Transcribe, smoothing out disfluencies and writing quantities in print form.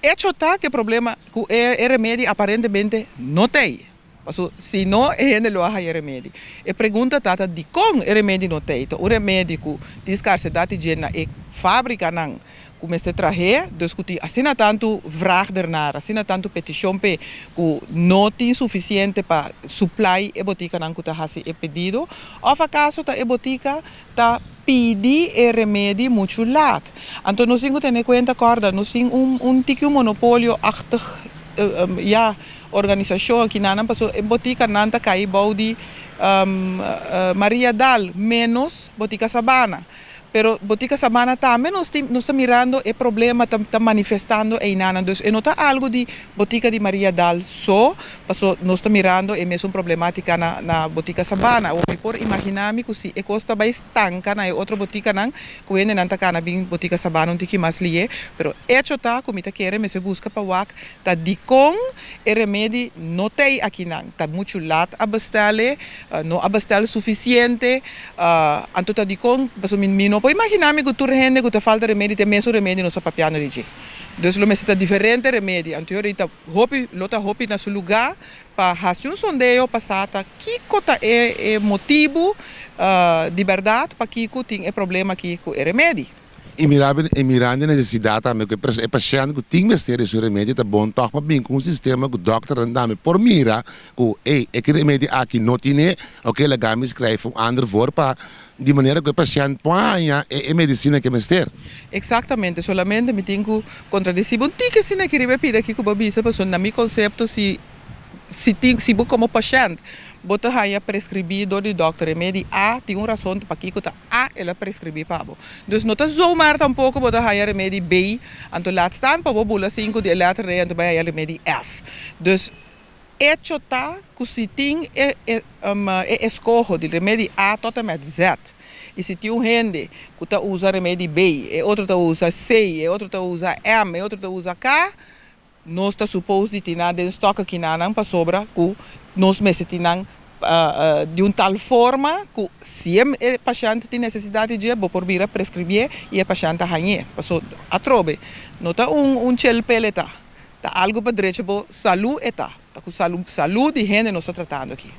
Hecho ta ku e problema ku e remedi aparentemente no tin. Paso, si no, e hende lo haya remedi. E pregunta ta dikon e remedi no tin. O remedi ku tin skarsedat di na e fábrikanan ku mester traha, dus ku tin asina tantu vraag ernaar, asina tantu petishon pe ku no tin sufisiente pa supply e botikanan ku ta hasi e pedido, òf akaso ta e botika ta pidi e remedi muchu lat. Anto nos tin ku tene kuenta, kòrda, nos tin un tiki un monopolio-achtig ja, organisashon aki nan, paso e botikanan ta kai bou di Mariadal, menos Botika Sabana. Pero Botika Sabana tambe nos ta mirando e problema ta manifestando einan. Dus e no ta algu di botika di Mariadal so, paso nos ta mirando e mesun problemátika na Botika Sabana. O mi por imaginá mi ku si e kos ta bai stanka na e otro botikanan, ku hendenan ta kana bin Botika Sabana un tiki mas lihé, pero hecho ta ku mi ta kere mester buska pa wak ta dikon e remedi no tin akinan. Ta muchu lat a bestel, no a bestel sufisiente, anto ta dikon, paso mi no por imaginá mi ku tur hende ku ta falta remedi ta e mesun remedi nos ta papiando di dje. Dus lo mester ta diferente remedi. Anto ahorita hopi lo ta hopi na su lugá pa hasi un sondeo pa sa ta kiko ta e motibu di bèrdat pakiko tin e problema aki ku e remedi. I mirando e nesesidat tambe ku e pashènt ku tin mester di su remedi, ta bon tòg pa bin ku un sistema ku dòkternan tambe por mira ku ei e remedi aki no tin, oké, laga mi skrijf un ander voor pa di manera ku e pashènt por haña e medisina ku e mester. Eksaktamente, solamente mi tin ku kontradesí un tiki asina aki riba e pida aki ku bo bisa, pasobra na mi konsepto si tin si bo komo pashènt bo ta haña preskribí dor di dòkter remedi A, tin un rason pakiko ta A el a preskribí pa bo. Dus no ta zomaar tampoko bo ta haña remedi B, anto laat staan pa bo bula sinku di e lèter E, anto bai haña remedi F. Dus hecho ta ku si tin e eskoho di remedi A tot en met Z, i si tin un hende ku ta usa remedi B, e otro ta usa C, e otro ta usa M, e otro ta usa K, nos ta suppose di tin nan den stock akinan, pasobra ku nos mester tin nan di un tal forma ku si e pashènt tin nesesidat di dje, bo por bira preskribí i e pashènt ta hañ'é. Paso atrobe, no ta un chill pill e ta. Ta algu pa drecha bo salú e ta. Ta ku salú di hende nos ta tratando aki.